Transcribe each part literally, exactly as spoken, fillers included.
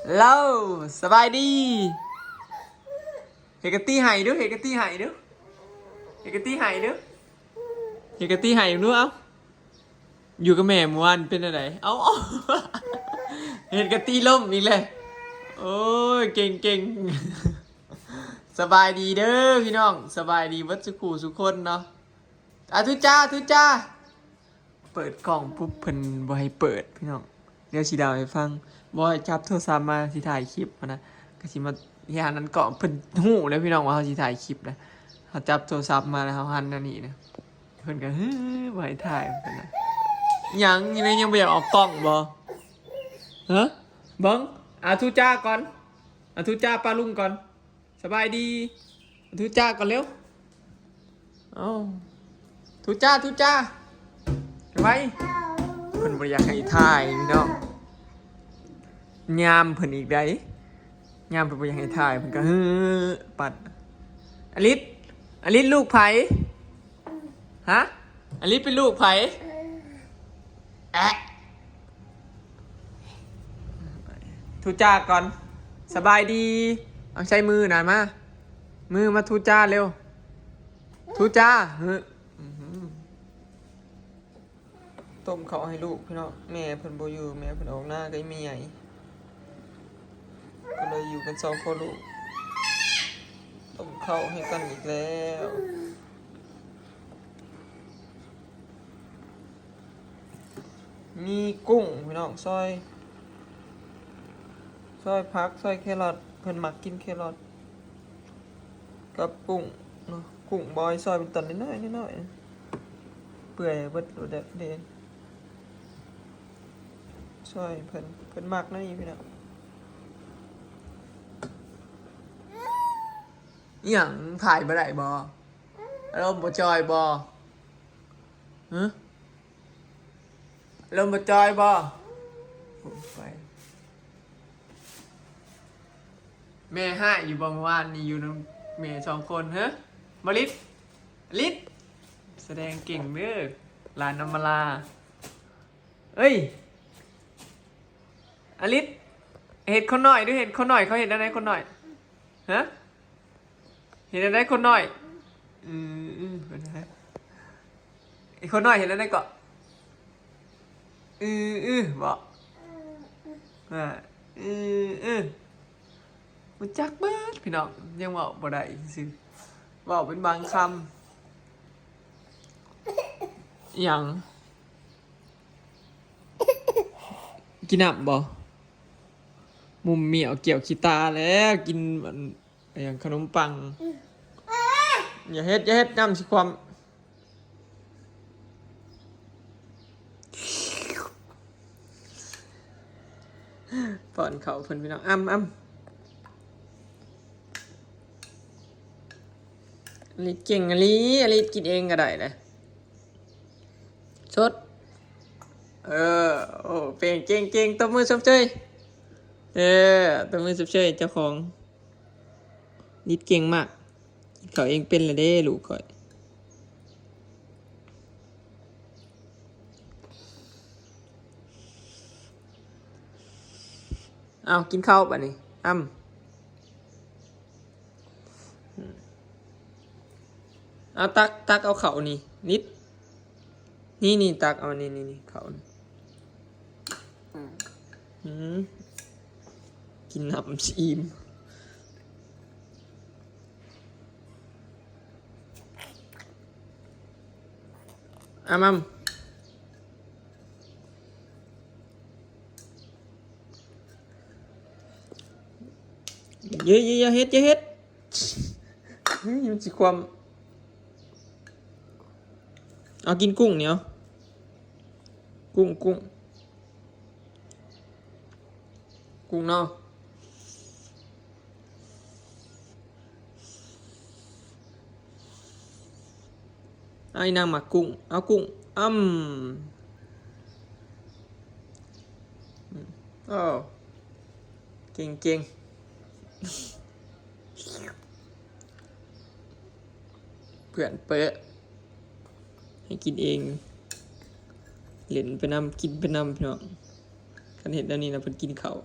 เฮลโล สบายดี เฮ็ดกะตี้ไห้ดู เฮ็ดกะตี้ไห้ดู เฮ็ดกะตี้ไห้ดู เฮ็ดกะตี้ไห้ดู เอ้า อยู่กับแม่เมื่อวานเป็นอะไร เอ้า เฮ็ดกะตี้ล้มอีกเลย โอ้ย เก่งๆ สบายดีเด้อพี่น้อง สบายดีเบิดสุขูสุคนเนาะ อ่ะ ทุจ้า ทุจ้า เปิดกล้องปุ๊บเพิ่นบ่ให้เปิดพี่น้อง เดี๋ยวสิเล่าให้ฟัง บ่ให้จับโทรศัพท์มาสิถ่ายคลิปหั้นนะ ก็สิมาเฮ็ดอันนั้นกล้อง เพิ่นฮู้แล้วพี่น้องว่าเฮาสิถ่ายคลิปนะ เฮาจับโทรศัพท์มาแล้วเฮาหันแนวนี้นะ เพิ่นก็ "ฮือ บ่ให้ถ่าย" เพิ่นนะ หยัง ยัง ยังบ่อยากออกกล้องบ่ ฮะ เบิ่ง อ่ะ ทุจ้าก่อน อ่ะ ทุจ้าป้าลุงก่อน สบายดี ทุจ้าก่อนเร็ว เอ้า ทุจ้า ทุจ้า ไป เพิ่นบ่อยากให้ถ่ายพี่น้อง ยามเพิ่นอีกได้ ยามเพิ่นบ่อยากให้ถ่าย เพิ่นก็ ฮือ ปัด อลิส อลิสลูกไผ ฮะ อลิสเป็นลูกไผ แอะ ทุจ้าก่อน สบายดี เอาใช้มือหน่อยมา มือมาทุจ้าเร็ว ทุจ้า เฮ้ย อื้อหือ ต้มข้าวให้ลูกพี่น้อง แม่เพิ่นบ่อยู่ แม่เพิ่นออกนากับอีแม่ใหญ่ ก็เลยอยู่กันสองคนลูก ต้มข้าวให้กันอีกแล้ว มีกุ้งพี่น้อง ซอย ซอยผัก ซอยแครอท เพิ่นมักกินแครอท กับกุ้งเนาะ กุ้งบอยซอยเป็นตอนน้อยๆ น้อยๆ เปื่อยเบิดโลดเด้ ซอยเพิ่น เพิ่นมักแนวนี้พี่น้อง อิหยัง ถ่ายบ่ได้บ่ อารมณ์บ่จอยบ่ ฮะ อารมณ์บ่จอยบ่ ไป แม่ฮ้ายอยู่บ่เมื่อวานนี่ อยู่นำแม่สองคน ฮะ บ่ลิด ลิด แสดงเก่งเด้อ หลานอำมาลา เอ้ย อลิส เฮ็ดคนน้อยดู เฮ็ดคนน้อย เขาเฮ็ดแนวใดคนน้อย ฮะ เฮ็ดแนวใดคนน้อย อือ อือ เป็นไง ไอ้คนน้อยเฮ็ดแนวใดเกาะ อือ อือ บ่ อ่า อือ อือ รู้จักเบิดพี่น้อง ยังเว้าบ่ได้ซื่อ เว้าเป็นบางคำ อิหยัง กินน้ำบ่ มุมเมียวเกี่ยวขี้ตาแล้ว กินอัน อะหยัง ขนมปัง อย่าเฮ็ด อย่าเฮ็ด น้ำสิคว่ำ ป้อนข้าวเพิ่นพี่น้อง อ้ำ อ้ำ อลิสเก่งอลิส อลิสกินเองก็ได้เลย สด เออ โอ้ เก่ง เก่ง เก่ง ตบมือชมเชย เออ ตบมือชมเชยเจ้าของ ลิสเก่งมาก กินข้าวเองเป็นแล้วเด้ลูกข้อย เอากินข้าวบัดนี้ อ้ำ เอาตัก ตักเอาข้าวนี่ นิด นี่ นี่ ตักเอา นี่ นี่ นี่ ข้าวนี่ อืม อืม กินน้ำอิ่ม อ้ำ อ้ำ อย่า อย่า อย่าเฮ็ด อย่าเฮ็ด เฮ้ย มันสิคว่ำ เอากินกุ้งเนี่ย กุ้ง กุ้ง กุ้งเนาะ ไอ้นางหมากกุ้ง เอากุ้ง อ้ำ อ้าว เก่งเก่ง เพื่อนเป๊ะ ให้กินเอง เล่นไปนำ กินไปนำพี่น้อง คันเฮ็ดแนวนี้นะ เพิ่นกินข้าว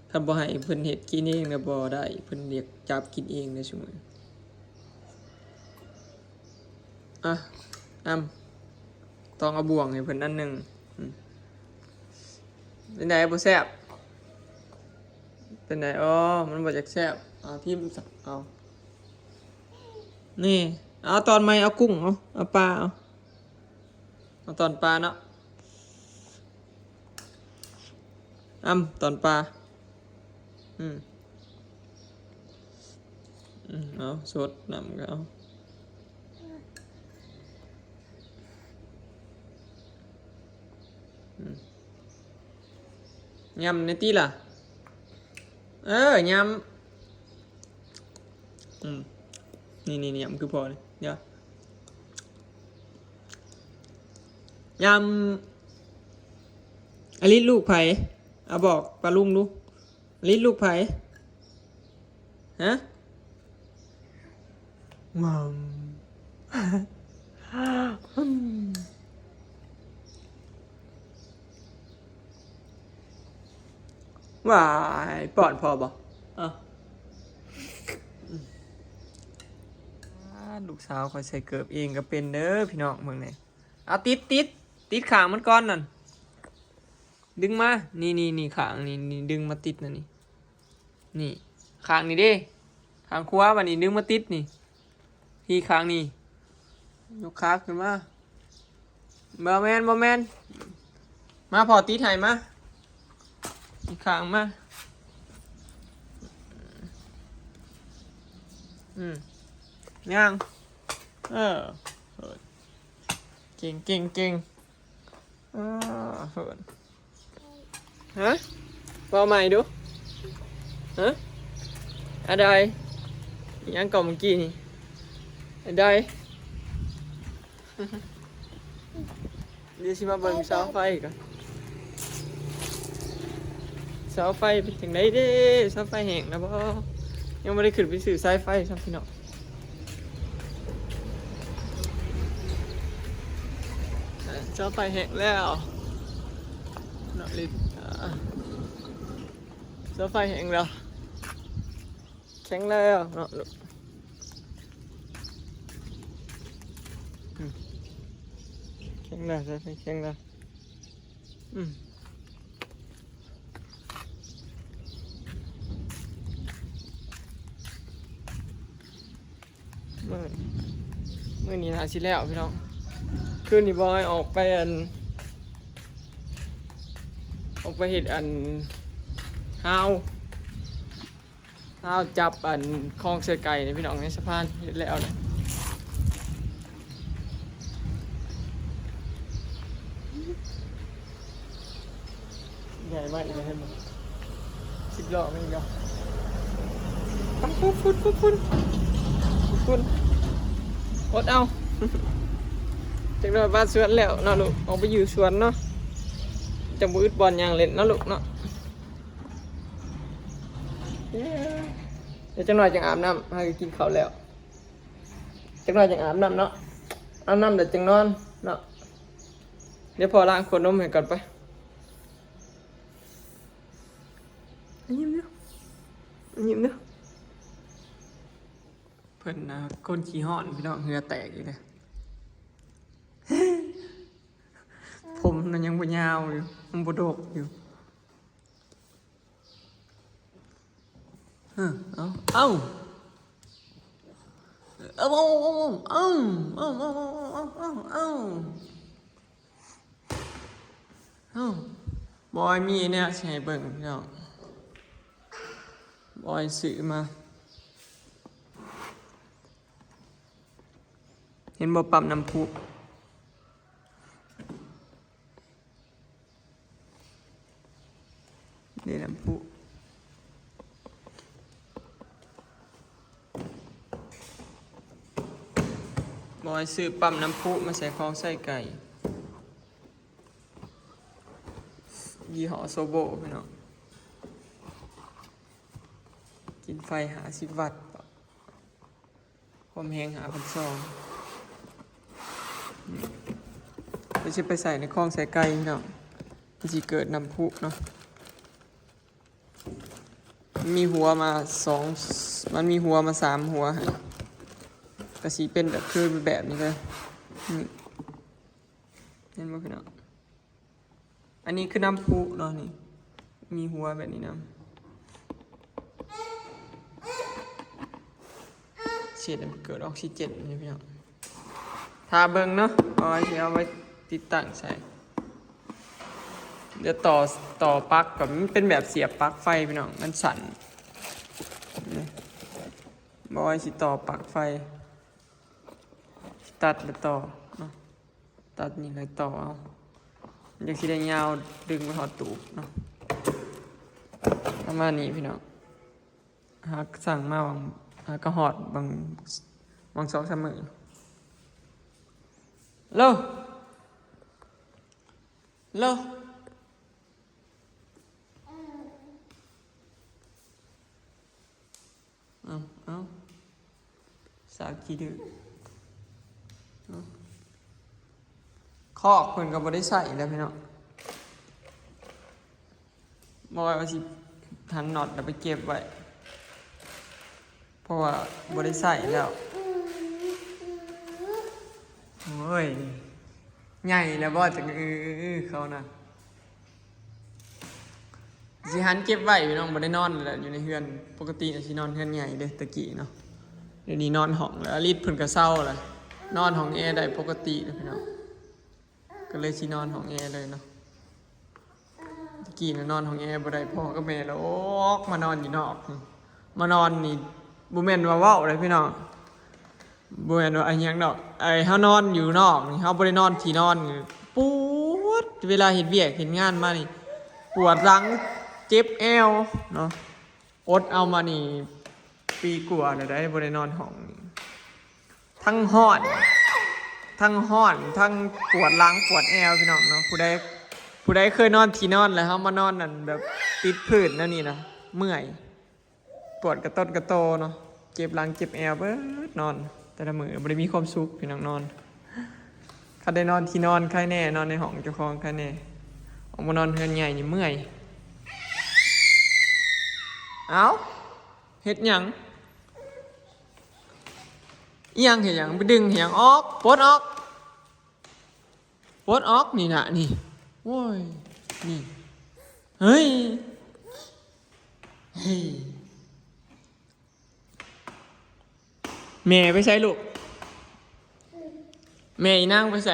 ไผ ถ้าบ่ให้เพิ่นเฮ็ดกินเองนะบ่ได้ เพิ่นอยากจับกินเองนะซุมื้อ อ่ะ อ้ำ ต้องเอาบ่วงให้เพิ่นอันหนึ่ง อืม เป็นไงบ่แซ่บ เป็นไง อ๋อ มันบ่อยากแซ่บ เอาทิ่มซะ เอา นี่ เอาตอนใหม่ เอากุ้ง เอา เอาปลา เอา เอาตอนปลาเนาะ อ้ำ ตอนปลา อืม อืม เอา สดน้ำก็เอา อืม ยำในตี้ล่ะ เออ ยำ อืม นี่นี่นี่ยำคือพอเลย เดี๋ยว ยำ อลิสลูกไผ เอาบอกปาลุงดู อลิสลูกไผ ฮะ มัม ว้าย ป้อนพอบ่ อ่ะ อ่า ลูกสาวข้อยใส่เกิบเองก็เป็นเด้อพี่น้อง เบิ่งแหน่ เอาติด ติด ติดข้างมันก่อนนั่น ดึงมา นี่นี่นี่ข้างนี่นี่ ดึงมาติดนะนี่ นี่ ข้างนี่เด้ ข้างขวา บัดนี้ดึงมาติดนี่ ที่ข้างนี่ ยกขาขึ้นมา บ่แม่น บ่แม่น มา พ่อติดให้มา อีกข้างมา อืม ย่าง เออ เก่ง เก่ง เก่ง อ่า เหิน ฮะ เว้าใหม่ดู ฮะ อะไร ยังก่อนเมื่อกี้นี่ อะไร เดี๋ยวสิมาเบิ่งเสาไฟก่อน เสาไฟเป็นจังไดเด้ เสาไฟแห้งนะบ่ ยังบ่ได้ขึ้นไปซื้อสายไฟซ้ำพี่น้อง เสาไฟแห้งแล้วเนาะ ลิน อ่า เสาไฟแห้งแล้ว แข็งแล้วเนาะลูก อืม แข็งแล้ว เสาไฟแข็งแล้ว อืม มื้อ มื้อนี้น่าสิแล้วพี่น้อง คืนนี้บอยออกไปอัน ออกไปเฮ็ดอัน ฮาว ฮาวจับอัน ของใส่ไก่นี่พี่น้อง ในสะพาน เฮ็ดแล้วนะ ใหญ่มากเลย เห็นบ่ สิบล้อไม่ยอม ไป พุ้น พุ้น พุ้น พุ้น พุ้น อดเอา จักหน่อยบ้านสวนแล้วเนาะลูก ออกไปอยู่สวนเนาะ จังบ่อึดบ่อนย่างเล่นเนาะลูกเนาะ เดี๋ยวจักหน่อยจังอาบน้ำ หาก็กินข้าวแล้ว จักหน่อยจังอาบน้ำเนาะ อาบน้ำแล้วจังนอนเนาะ เดี๋ยวพ่อล้างขวดนมให้ก่อนไป ยิ้มเด้อ ยิ้มเด้อ เพิ่นนะ คนขี้ฮ้อนพี่น้อง เหงื่อแตกอีกแล้ว ผมมันยังบ่ยาวอยู่ มันบ่ดกอยู่ เออ เอา เอา เอา เอา เอา เอา บอยมีแนวสิให้เบิ่งพี่น้อง บอยซื้อมา เห็นบ่ ปั๊มน้ำพุ นี่น้ำพุ บอยซื้อปั๊มน้ำพุมาใส่ของใส่ไก่ ยี่ห้อโซโบพี่น้อง กินไฟห้าสิบวัตต์ ความแฮงห้าพันสอง เดี๋ยวสิไปใส่ในของใส่ไก่พี่น้อง มันสิเกิดน้ำพุเนาะ มีหัวมาสอง มันมีหัวมาสามหัวหั่น ก็สิเป็นแบบคือแบบนี้เลย นี่ เห็นบ่พี่น้อง อันนี้คือน้ำพุเนาะนี่ มีหัวแบบนี้นำ เศษมันเกิดออกซิเจนนี่พี่น้อง ถ้าเบิ่งเนาะ เอาไว้สิเอาไว้ติดตั้งใส่ เดี๋ยวต่อ ต่อปลั๊กก่อน มันเป็นแบบเสียบปลั๊กไฟพี่น้อง มันสั่น นี่ บ่ไว้สิต่อปลั๊กไฟ ตัดแล้วต่อเนาะ ตัดนี่แล้วต่อเอา ยังสิได้ยาวดึงไปฮอดตู้เนาะ ประมาณนี้พี่น้อง หากสั่งมาบาง หากะฮอดบาง บางสองสามมื้อ โล โล เอา เอา สาวขี้ดื้อ เอา คอกเพิ่นก็บ่ได้ใส่แล้วพี่น้อง บ่ว่าสิหันน็อตแล้วไปเก็บไว้ เพราะว่าบ่ได้ใส่แล้ว โอ้ย ใหญ่แล้วบ่จัง เออ เออ เออ เขานะ สิหันเก็บไว้พี่น้อง บ่ได้นอนแล้ว อยู่ในเฮือน ปกติน่ะสินอนเฮือนใหญ่เด้ ตะกี้เนาะ เดี๋ยวนี้นอนห้องแล้ว อลิสเพิ่นก็เซาแล้ว นอนห้องแอร์ได้ปกติแล้วพี่น้อง ก็เลยสินอนห้องแอร์เลยเนาะ ตะกี้น่ะนอนห้องแอร์บ่ได้ พ่อกับแม่แล้วออกมานอนอยู่นอก มานอนนี่บ่แม่นว่าเว้าเลยพี่น้อง บ่แม่นว่าอิหยังดอก ไอ้เฮานอนอยู่นอกนี่ เฮาบ่ได้นอนที่นอนนี่ ปวด เวลาเฮ็ดเวียกเฮ็ดงานมานี่ ปวดหลัง เจ็บแอวเนาะ อดเอามานี่ ปีกว่าแล้วได้บ่ได้นอนห้องนี่ ทั้งฮ้อน ทั้งฮ้อน ทั้งปวดหลังปวดแอวพี่น้องเนาะ ผู้ใด ผู้ใดเคยนอนที่นอนแล้วเฮามานอนนั่นแบบติดพื้นแนวนี้นะ เมื่อย ปวดกระต้นกระโตเนาะ เจ็บหลังเจ็บแอวเบิดนอน แต่ละมื้อบ่ได้มีความสุขพี่น้องนอน คันได้นอนที่นอนใครแน่ นอนในห้องเจ้าของใครแน่ ออกมานอนเฮือนใหญ่นี่เมื่อย เอ้า เฮ็ดหยัง อิหยังเฮ็ดหยัง ไปดึงเฮ็ดหยัง ออก ปลดออก ปลดออก นี่นะ นี่ โอ้ย นี่ เฮ้ย เฮ้ย แม่ไปไสลูก แม่อีนางไปไส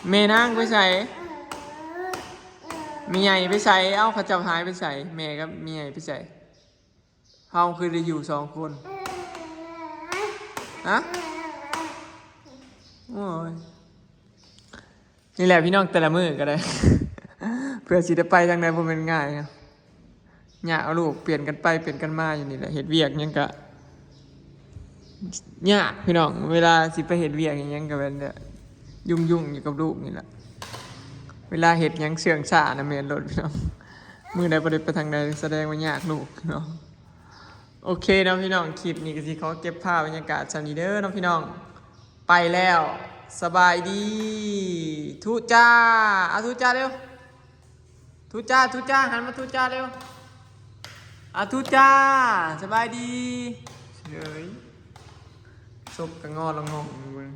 แม่นางไปไส แม่ใหญ่ไปไส เอ้า เขาเจ้าหายไปไส แม่กับแม่ใหญ่ไปไส เฮาคือได้อยู่สองคน ฮะ โอ้ย นี่แหละพี่น้อง แต่ละมื้อก็ได้ เพื่อสิได้ไปทางใดบ่แม่นง่ายเนาะ ยากเอาลูกเปลี่ยนกันไปเปลี่ยนกันมาอยู่นี่แหละ เฮ็ดเวียกหยังกะ ยากพี่น้อง เวลาสิไปเฮ็ดเวียกหยังกะแบบเนี่ย ยุ่งๆอยู่กับลูกนี่แหละ เวลาเฮ็ดหยังเสื่องช้านะแม่นโลดพี่น้อง มื้อใดบ่ได้ไปทางใดแสดงว่ายากลูกเนาะ โอเคเนาะพี่น้อง คลิปนี้ก็สิขอเก็บภาพบรรยากาศส่ำนี้เด้อเนาะพี่น้อง ไปแล้ว สบายดี ทุจ้า อ่ะทุจ้าเร็ว ทุจ้า ทุจ้า หันมาทุจ้าเร็ว อ่ะทุจ้า สบายดี เฮ้ย ศพกะงอละงองอยู่เบิ่ง